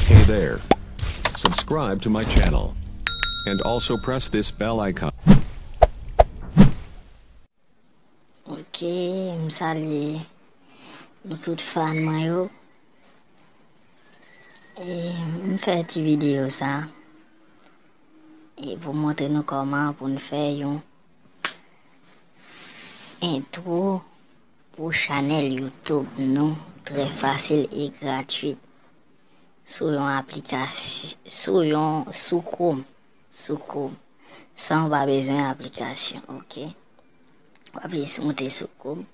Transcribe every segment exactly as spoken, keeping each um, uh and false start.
Hey there. Subscribe to my channel. And also press this bell icon. Ok, m salye nou tout fan mwen yo. E, m fè ti videyo sa e pou montre nou kòman pou n fè yon entwo pou chanèl YouTube nou, trè fasil e gratwit, sou yon aplikasyon, sou yon, sou Chrome, sou Chrome, san w pa bezwen aplikasyon, ok? W ap jis moute sou Chrome.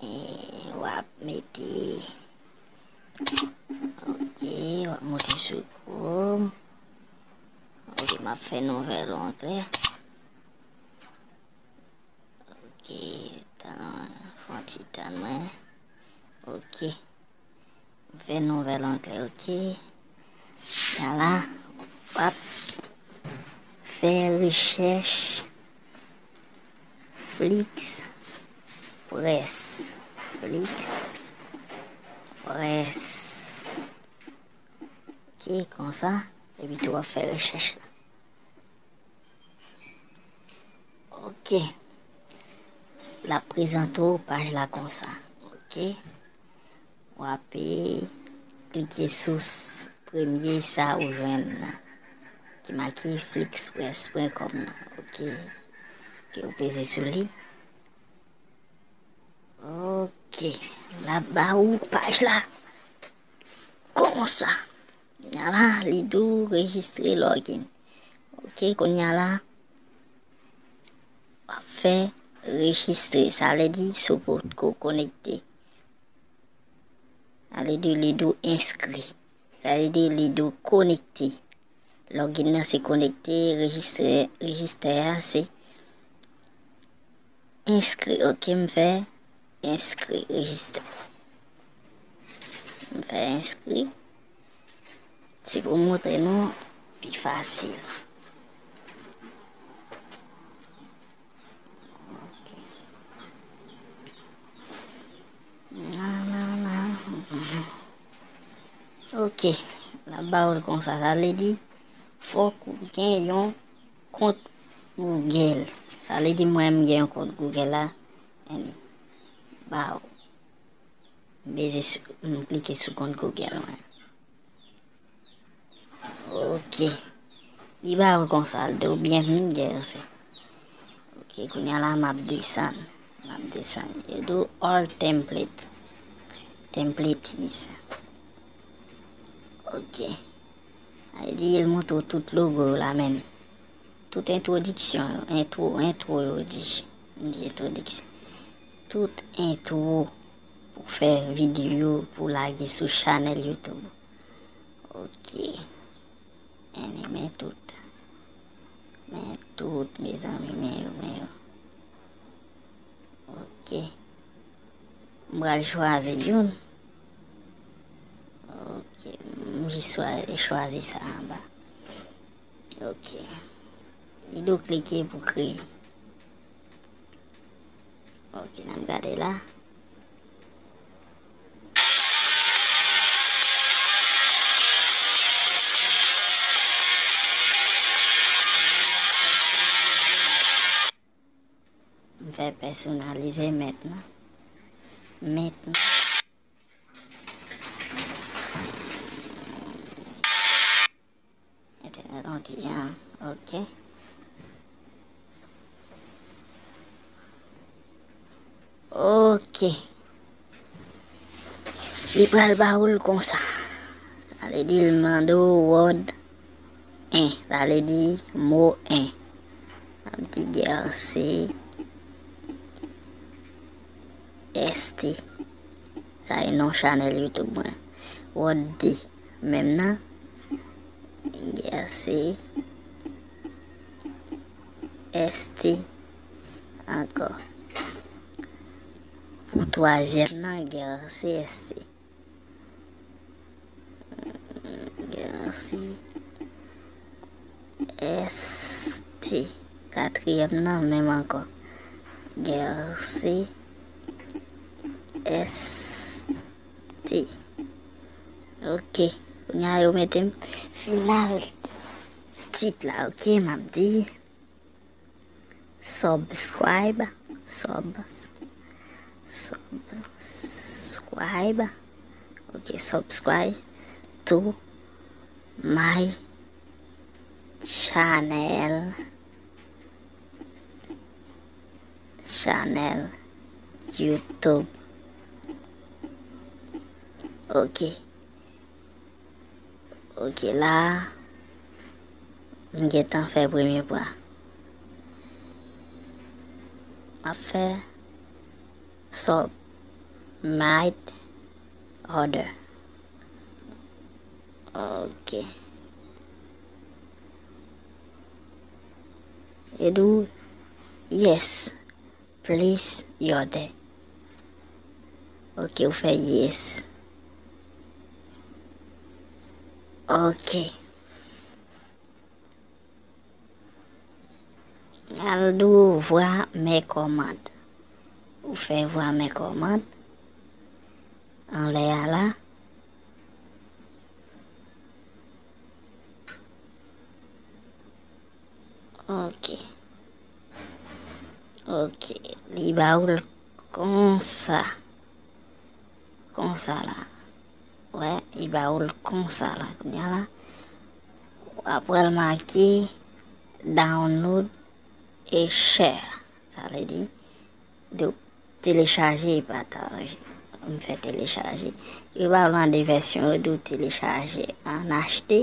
E w ap mete, ok, w ap moute sou Chrome. Ok, m ap fè nouvèl onglè. Ok, tann, fè yon ti tann mwen. Ok. M fè nouvèl onglè, ok. Ala, w ap fè rechèch Flix Press. Flix Press. Ok, konsa. Epi tou w ap fè rechèch la. Ok. L ap prezante w paj la konsa. Ok. W ap, eh, klike sou s-, premye sa ou jwenn nan, ki make flixpress pwen kòm nan. Ok. Ok, ou peze sou li. Ok. L ap ba ou paj la konsa. Kounye a la, li di w rejistre login. Ok, kounye a la, w ap fè rejistre. Sa vle di si w potko konekte. Sa vle di li di w enskri. Sa vle di li di w konekte. Login nan se konekte, rejistre, rejistre a se enskri. Ok, m fè enskri, rejistre. M fè enskri. Se pou montre nou pi fasil. Ok. Nan, nan, nan. Ok. L ap ba w l konsa. Sa vle di, fòk ou gen yon kont Google. Sa vle di, mwen, m gen yon kont Google la. Ann ba w. M beze sou, m klike sou kont Google mwen. Ok. Li ba ou konsa, l di w bienvenue, guys. Ok, kounye a la, m ap desann. M ap desann. Yo di w all template. Templates. Ok. Sa vle di, l montre w tout logo yo la, men. Tout entwodiksyon yo, entwo, entwo yo di. Di entwodiksyon. Tout entwo pou fè videyo, pou lage sou chanèl YouTube. Ok. Ann men tout. Men tout, mezanmi, men yo, men yo. Ok. M pral chwazi youn. Ok, m jis chwa-, chwazi sa anba. Ok. Li di w klike pou kreye. Ok, n ap gade la. M fè pèsonalize mentnan. Mentnan. Entènèt yon ti jan, ok. Ok. Li pral ba ou l konsa. Sa vle di l mande w word en. Sa vle di mo en. N ap di Gerce S T. Sa e non chanèl YouTube mwen. Word de. Menm nan. Gerce S T ankò. Pou twazyèm nan, Gerce S T. Gerce S T. Katriyèm nan, menm ankò. Gerce S T. Ok, kounye a yo mete m final tit la, ok, m ap di subscribe, sub, subscribe, ok, subscribe to my channel, channel YouTube. Ok. Ok, la, m gentan fè premye pa. M ap fè submit order. Ok. E di w, yes, place your order. Ok, ou fè yes. Ok. Al di w voir mes commandes. Ou fè voir mes commandes anlè a la. Ok. Ok. Li ba ou l konsa. Konsa la. Wè, li ba ou l konsa la. Kounye a la, apre l make download e share. Sa vle di, do telechaje e pataje. M fè telechaje. Yo ba w nan de vèsyon, yo di w telechaje an H D,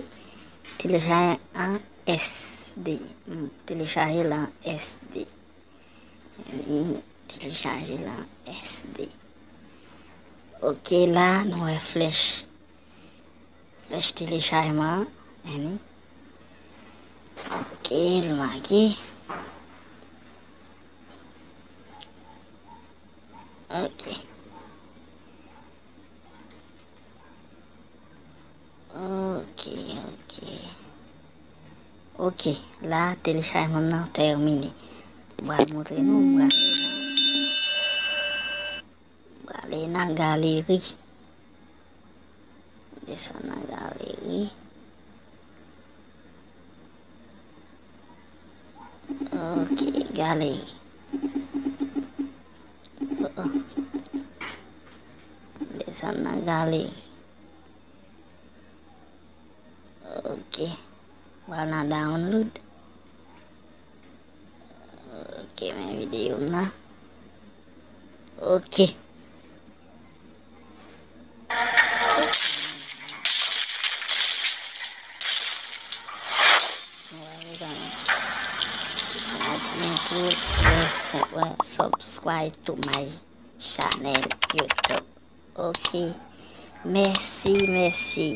telechaje an S D. M telechaje l an S D. Li telechaje l an S D. Ok, la, nou wè flèch. Flèch telechajman an, men li. Ok, l make. Ok. Ok, ok. Ok, la, telechajman nan tèmine. M pral montre nou, m pral, m prale nan galeri. Desann nan galeri. Ok, galeri. Oh, oh. Desann nan galeri. Ok. Pral nan download. Ok, men videyo m nan. Ok. Wè, mezanmi. Mwen di nou tou, trè senp, wè, subscribe to my channel YouTube. Ok. Mèsi, mèsi.